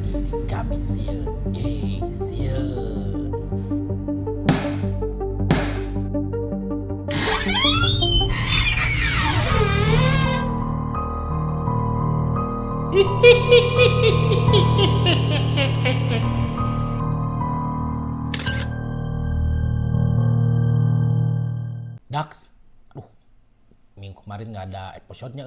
lagi di Kamisieun. Sieun. Dax, aduh, minggu kemarin nggak ada episode-nya,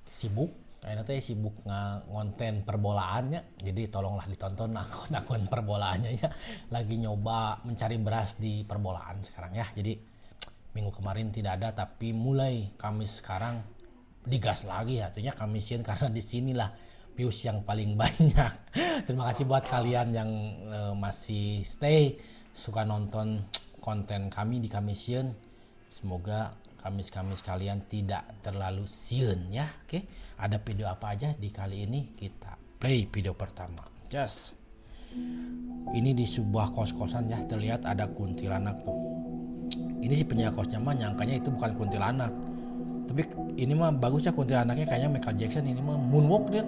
sibuk, kayaknya teh sibuk ngonten perbolaannya, jadi tolonglah ditonton akun-akun perbolaannya ya. Lagi nyoba mencari beras di perbolaan sekarang ya. Jadi minggu kemarin tidak ada, tapi mulai Kamis sekarang digas lagi ya, artinya Kamisieun karena disinilah views yang paling banyak. Terima kasih buat kalian yang masih stay suka nonton konten kami di Kamisieun. Semoga Kamis-Kamis kalian tidak terlalu sieun ya. Oke, ada video apa aja di kali ini? Kita play video pertama. Just ini di sebuah kos-kosan ya, terlihat ada kuntilanak tuh. Ini si penjaga kosnya mah nyangkanya itu bukan kuntilanak. Tapi ini mah bagus ya kuntilanaknya, kayaknya Michael Jackson ini mah moonwalk dia.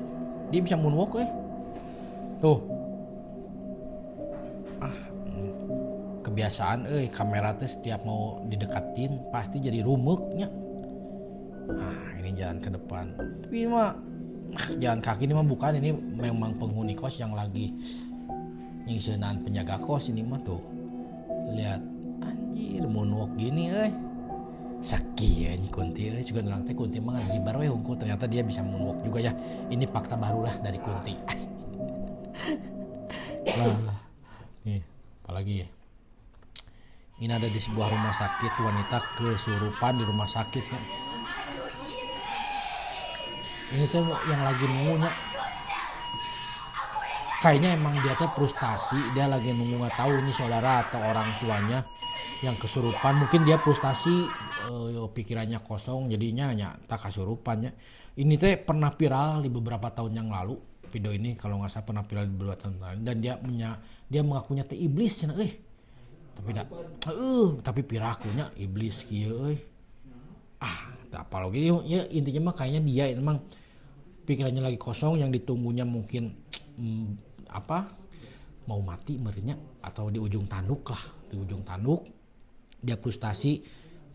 Dia bisa moonwalk. Tuh. Ah, kebiasaan kamera teh setiap mau didekatin pasti jadi rumeknya. Ah, ini jalan ke depan. Tapi ini mah jalan kaki ini mah bukan, ini memang penghuni kos yang lagi nyingsieunan penjaga kos ini mah tuh. Lihat, anjir moonwalk gini Sakieu kunti juga orang teh kunti mah hibar we hungkul, ternyata dia bisa moonwalk juga ya. Ini fakta baru lah dari kunti. Nah, nih, apalagi ya? Ini ada di sebuah rumah sakit, wanita kesurupan di rumah sakitnya. Ini tuh yang lagi nunggunya. Kayaknya emang dia tuh frustasi, dia lagi nunggu nggak tahu ini saudara atau orang tuanya yang kesurupan. Mungkin dia frustasi, pikirannya kosong, jadinya nyata kesurupannya. Ini teh pernah viral di beberapa tahun yang lalu. Video ini kalau nggak salah pernah viral di beberapa tahun lalu. Dan dia mengakunya teh iblis cenah euy. Tapi dah, tapi pirakunya iblis kieu euy. Ah, tak apa lagi ya, intinya mah kayaknya dia emang pikirannya lagi kosong, yang ditunggunya mungkin apa mau mati merinya atau di ujung tanduk lah, di ujung tanduk dia frustasi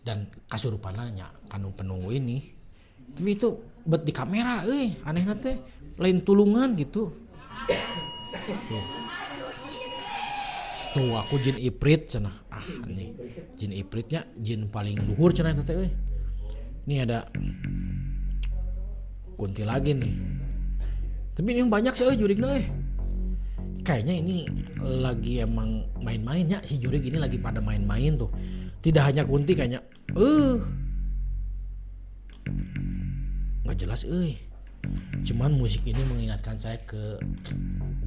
dan kasurupannya nya kanu penunggu ini. Tapi itu bet di kamera euy, anehna teh lain tulungan gitu. Tuh. Tuh aku jin iprit cenah. Ah anjing. Jin ipritnya jin paling luhur cenah eta teh euy. Ini ada kunti lagi nih. Tapi ini yang banyak sih euy jurigna euy. Kayaknya ini lagi emang main-mainnya si jurig ini, lagi pada main-main tuh. Tidak hanya kunti kayaknya. Nggak jelas euy. Cuman musik ini mengingatkan saya ke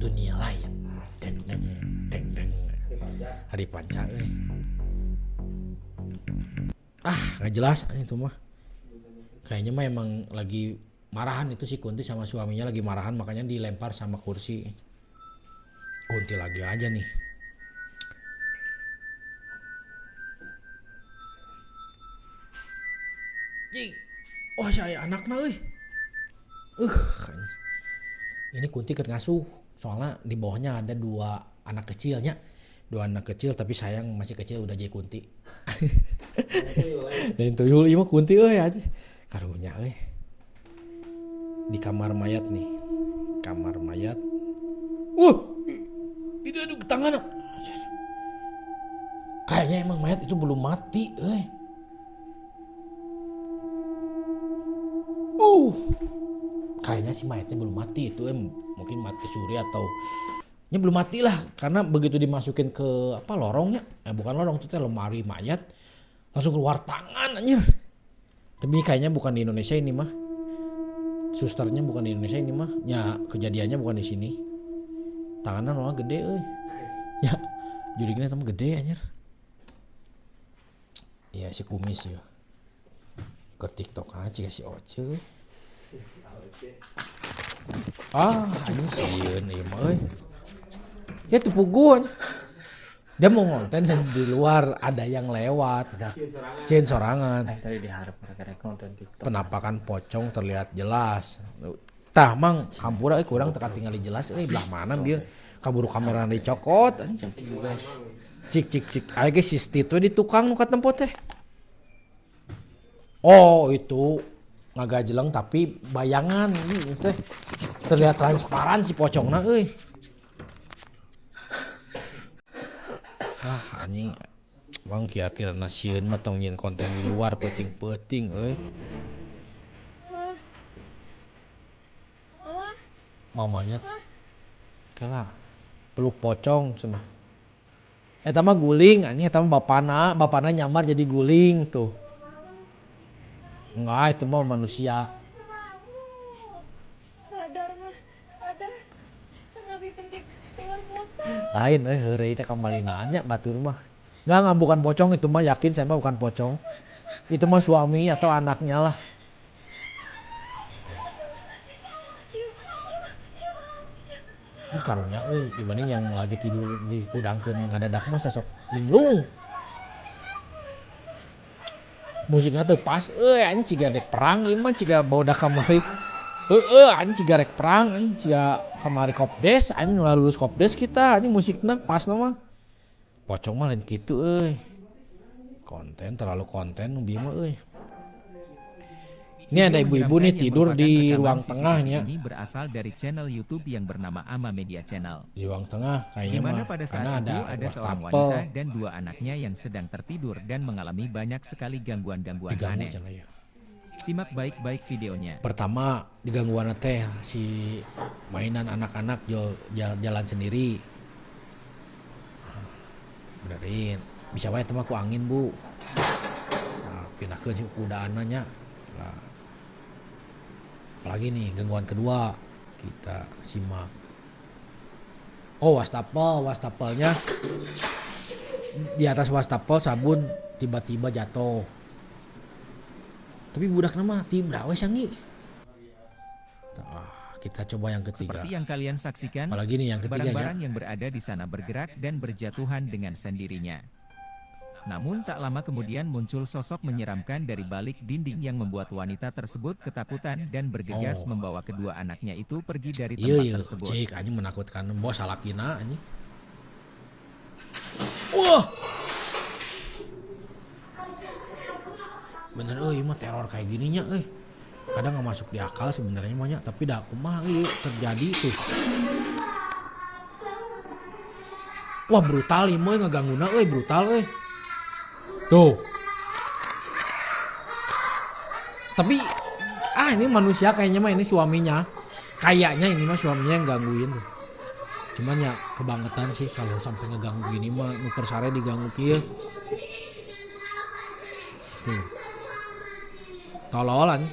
dunia lain. Deng deng deng deng. Hari panca euy. Ah, nggak jelas itu mah. Kayaknya mah emang lagi marahan itu si Kunti sama suaminya, lagi marahan makanya dilempar sama kursi. Kunti lagi aja nih. Jing. Wah, saya anakna euy. Ini Kunti keur ngasuh. Soalnya di bawahnya ada dua anak kecilnya. Dua anak kecil tapi sayang masih kecil udah jadi Kunti. Dan tuyul ieu mah Kunti euy aja. Karunya euy. Di kamar mayat nih. Kamar mayat. Wah, itu ada tangan. Kayaknya emang mayat itu belum mati euy. Kayaknya si mayatnya belum mati itu, mungkin mati suri atau ya belum mati lah, karena begitu dimasukin ke apa lorongnya, bukan lorong itu teh lemari mayat, langsung keluar tangan anjir. Tapi kayaknya bukan di Indonesia ini mah. Susternya bukan di Indonesia ini mah. Ya kejadiannya bukan di sini. Tangannya malah gede euy. Ya, jurignya tambah gede anjir. Iya si kumis ya. Ke TikTok aja si Oce. Ah, ini sieun ieu mah euy. Ya tuh puguh. Dia mau ngonten dan di luar ada yang lewat. Sieun sorangan. Tadi diharap mereka konten TikTok. Penampakan pocong terlihat jelas. Tah mang hampura euy kurang teu katingali jelas euy belah mana bieu kaburu kamera dicokot anjing. Cik cik cik aya ge si Steve we di tukang nu katempo teh. Oh itu ngagajeleng tapi bayangan ieu teh terlihat transparan si pocongna euy. Ah anjing bang kira-kira sieun mah tong nyieun konten di luar peuting-peuting euy. Mamanya kela peluk pocong cenah. Eta mah guling anjing eta mah bapana, bapana nyamar jadi guling tuh. Enggak, itu mah manusia. Sadar mah, sadar. Lebih penting keluar kota. Lain euy heureuy teh kamari nanya batur mah. Enggak, bukan pocong itu mah, yakin saya mah bukan pocong. Itu mah suami atau anaknya lah. Ini karunya euy dibanding yang lagi tidur dikudangkeun ngadadak mah sosok linglung. Musiknya tuh pas euy anjing ciga rek perang ieu mah ciga barudak kamari. Heeh anjing ciga rek perang anjing ciga kamari kopdes anjing ulah lulus kopdes kita anjing musikna pas mah. Pocong mah lain kitu euy. Konten terlalu konten nu bieu mah euy. Ini ada Video ibu-ibu nih menyeramkan yang tidur merupakan di rekaman ruang CCTV tengahnya. ini berasal dari channel YouTube yang bernama Ama Media Channel. Di ruang tengah kayaknya Di mana mah pada saat karena itu ada ada seorang wastafel. wanita dan dua anaknya yang sedang tertidur dan mengalami banyak sekali gangguan-gangguan Diganggu aneh. cenah ya. Simak baik-baik videonya. Pertama digangguan teh si mainan anak-anak jalan sendiri. Benerin. Bisa wae teh mah ku angin, Bu. Nah, pindahkeun si kudaanna nya. Lah. Apalagi nih gangguan kedua kita simak. Oh, wastafel, wastafelnya di atas wastafel sabun tiba-tiba jatuh. Tapi budak mah tibra we sangi. Nah, kita coba yang ketiga. Seperti yang kalian saksikan, Apalagi nih yang ketiga ya. barang-barang yang berada di sana bergerak dan berjatuhan dengan sendirinya. Namun tak lama kemudian muncul sosok menyeramkan dari balik dinding yang membuat wanita tersebut ketakutan dan bergegas Oh. membawa kedua anaknya itu pergi dari Iya, tempat iya, tersebut. cik anjing menakutkan bos salakina anjing. Wah. Bener euy mah teror kayak gininya euy. Kadang nggak masuk di akal sebenarnya mah nya, tapi dah kumaha ieu terjadi tuh. Wah brutal ieu mah ngagangguna euy, brutal euy. Tuh. Tapi ini manusia kayaknya mah ini suaminya. Kayaknya ini mah suaminya yang gangguin tuh. Cuman ya kebangetan sih kalau sampai ngeganggu gini mah nuker sare diganggu kieu. Tuh. Tololan.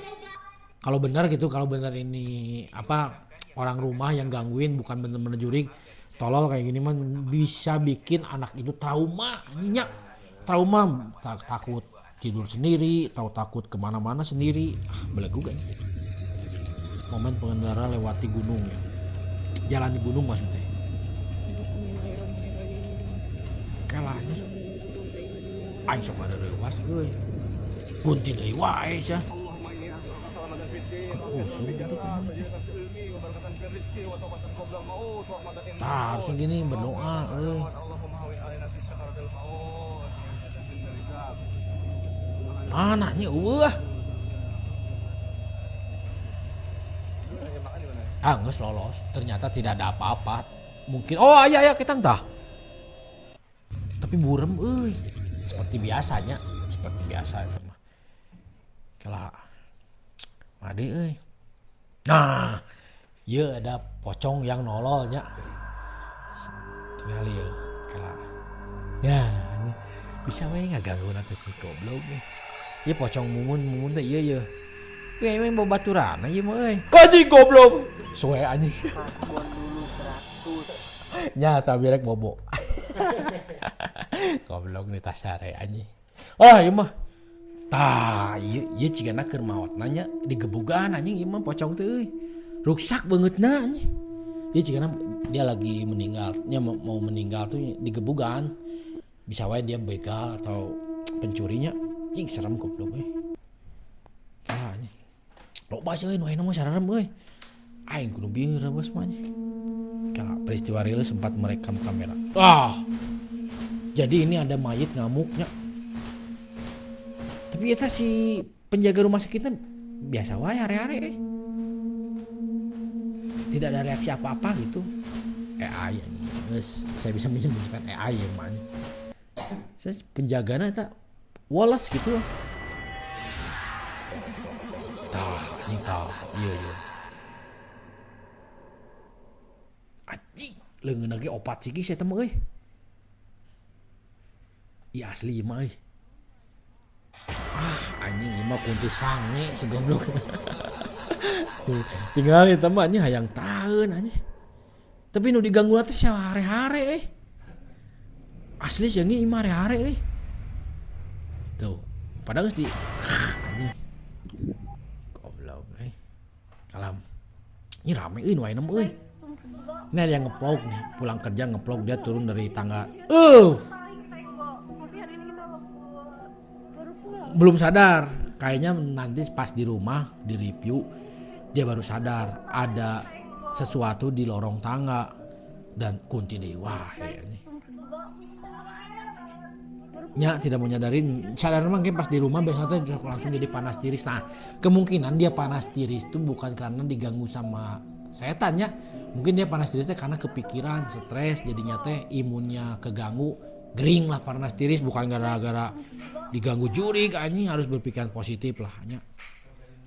Kalau benar gitu, kalau benar ini apa orang rumah yang gangguin bukan bener-bener jurig, tolol kayak gini mah bisa bikin anak itu trauma, anjingnya. Trauma, takut tidur sendiri, atau takut kemana-mana sendiri. Ah, belegu kan. Momen pengendara lewati gunung ya. Jalan di gunung maksudnya. Kelahnya. Aing sok ada reuwas euy. Kunti deui wae sia. Kan usum gitu kumaha teh. Tah, harusnya gini berdoa euy. Mana nya eueuh ah. Ah, geus lolos. Ternyata tidak ada apa-apa. Mungkin oh iya iya kita entah. Tapi burem euy. Seperti biasanya, seperti biasa itu mah. Kela. Made euy. Nah, ieu ada pocong yang nololnya. Tinggal ieu kela. Ya, ini bisa we ngaganggu nanti si goblok nih. Ieu pocong mumun teh ieu ieu. Tapi emang bawa baturan ieu mah euy. Anjing goblok. Suwe anjing. Kasbon dulu 100. Nya tapi rek bobo. Goblok nih tasare anjing. Ah ieu mah. Tah, ieu ieu cigana keur maotna nya digebugan anjing ieu mah pocong teh euy. Ruksak beungeutna anjing. Ieu cigana dia lagi meninggal, nya mau meninggal tuh digebugan. Bisa wae dia begal atau pencurinya. Cing serem goblok euy. Tah anjing. Loba sih euy nu ayeuna mah sararem euy. Aing kudu bingung reuwas mah nya. Kala peristiwa real sempat merekam kamera. Ah. Jadi ini ada mayit ngamuknya. Tapi eta si penjaga rumah sakitnya biasa wae hare-hare eh. Tidak ada reaksi apa-apa gitu. AI anjing. Geus, saya bisa menyembunyikan AI ya mah. Saya penjagana eta woles gitu. Tah, anjing tah. Iya iya. Anjing, leungeun lagi opat siki saya teh euy. Iya asli ieu mah euy. Ah, anjing ieu mah kunti sange si goblok. Tinggal eta mah anjing hayang taeun anjing. Tapi nu diganggu teh sia hare-hare euy. Asli sia ieu mah hare-hare euy. Tuh, padahal geus di anjing. Goblok euy. Kalam. Ini rame euy nu ayeuna mah euy. Ini ada yang ngevlog nih, pulang kerja ngevlog dia turun dari tangga. Belum sadar. Kayaknya nanti pas di rumah di review dia baru sadar ada sesuatu di lorong tangga dan kunti deui wae anjing. Nya tidak mau nyadarin, sadar mah pas di rumah biasanya tuh langsung jadi panas tiris. Nah, kemungkinan dia panas tiris itu bukan karena diganggu sama setan ya. Mungkin dia panas tirisnya karena kepikiran, stres, jadinya teh imunnya keganggu, gering lah panas tiris, bukan gara-gara diganggu jurig anjing, harus berpikiran positif lah nya.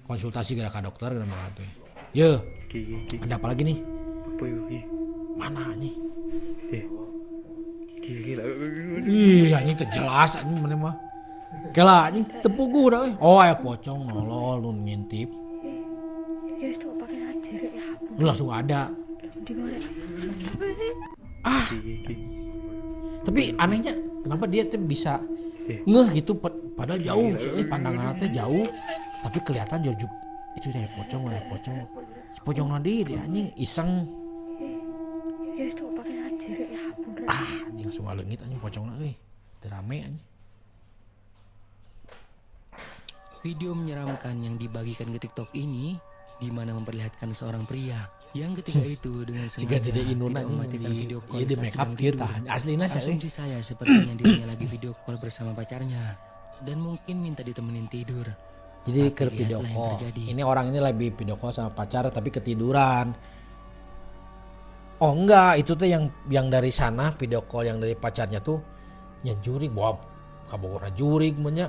Konsultasi gara ke dokter gara mah teh. Ye, ada apa lagi nih? Mana anjing? Ih, anjing teu jelas anjing mana mah. Kela anjing teu puguh dah euy. Oh, aya pocong nolol nu ngintip. Lu langsung ada. Ah. Tapi anehnya kenapa dia tuh bisa ngeh gitu padahal jauh, soalnya pandangan teh jauh tapi kelihatan jauh itu teh pocong, teh pocong. Si pocong nanti dia anjing iseng. Ah, anjing langsung ngaleungit anjing pocongna euy. Teu rame anjing. Video menyeramkan yang dibagikan ke TikTok ini di mana memperlihatkan seorang pria yang ketika itu dengan Jika sengaja tidak inuna tidak anjing mematikan di video call ieu di saat make up sedang kieu tidur. tah. Aslina sih euy. Asumsi saya sepertinya dirinya lagi video call bersama pacarnya dan mungkin minta ditemenin tidur. Jadi Tapi ke video lihatlah yang call. terjadi. Ini orang ini lagi video call sama pacar tapi ketiduran. Oh enggak, itu tuh yang dari sana video call yang dari pacarnya tuh nya jurig, bawa kabogora jurig mah nya.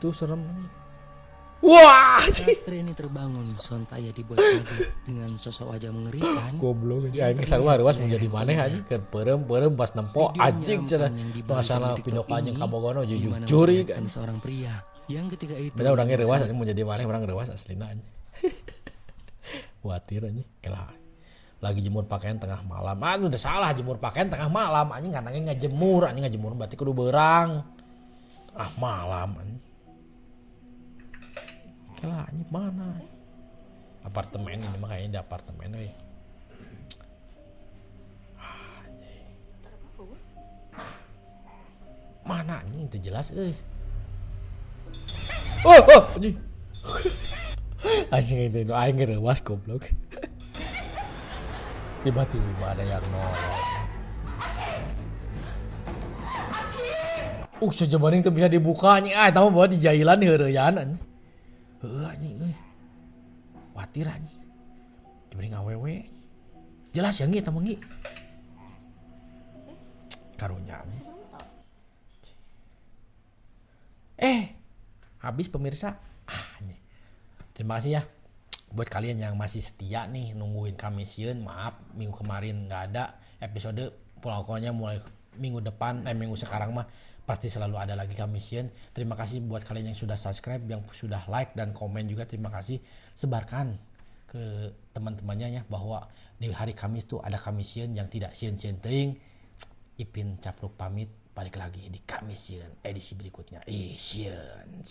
Tuh serem nih. Wah, anjing. Karakter ini terbangun sontak ia dibuat kaget dengan sosok wajah mengerikan. Goblok anjing yang aing sarua terlihat reuas di mun leher jadi maneh ekornya. anjing keur peureum-peureum pas nempo Video anjing cenah. menyeramkan yang dibagikan Masalah di video TikTok call jeung ini kabogona di jujuk mana jurig memperlihatkan anjing. seorang pria yang ketika itu Beda orangnya dengan reuas sengaja anjing mun jadi maneh urang reuas aslina anjing. Khawatir anjing. Kelah. Lagi jemur pakaian tengah malam. Aduh udah salah jemur pakaian tengah malam anjing nganangnya ngajemur anjing ngajemur berarti kudu beurang. Ah malam anjing. Kelah anjing mana? Apartemen ini mah kayaknya di apartemen euy. Ah, anjing. Mana anjing itu jelas euy. Oh, oh anjing. Anjing itu aing reuas goblok. Tiba-tiba ada yang nolong. Sejabaning teu bisa dibuka anjing. Ah, eta mah bawa di jailan heureuyan anjing. Heueuh anjing euy. Watir anjing. Diberi ngawewe. Jelas ya ngi eta mah ngi. Karunya anjing. Habis pemirsa. Ah, anjing. Terima kasih ya buat kalian yang masih setia nih nungguin kami sieun. Maaf minggu kemarin nggak ada episode, pokoknya mulai minggu depan, minggu sekarang mah pasti selalu ada lagi kami sieun. Terima kasih buat kalian yang sudah subscribe, yang sudah like dan komen juga terima kasih. Sebarkan ke teman-temannya ya bahwa di hari Kamis tuh ada kami sieun yang tidak sieun-sieun teuing. Ipin Capruk pamit, balik lagi di Kamis sieun edisi berikutnya. Ih, sieun.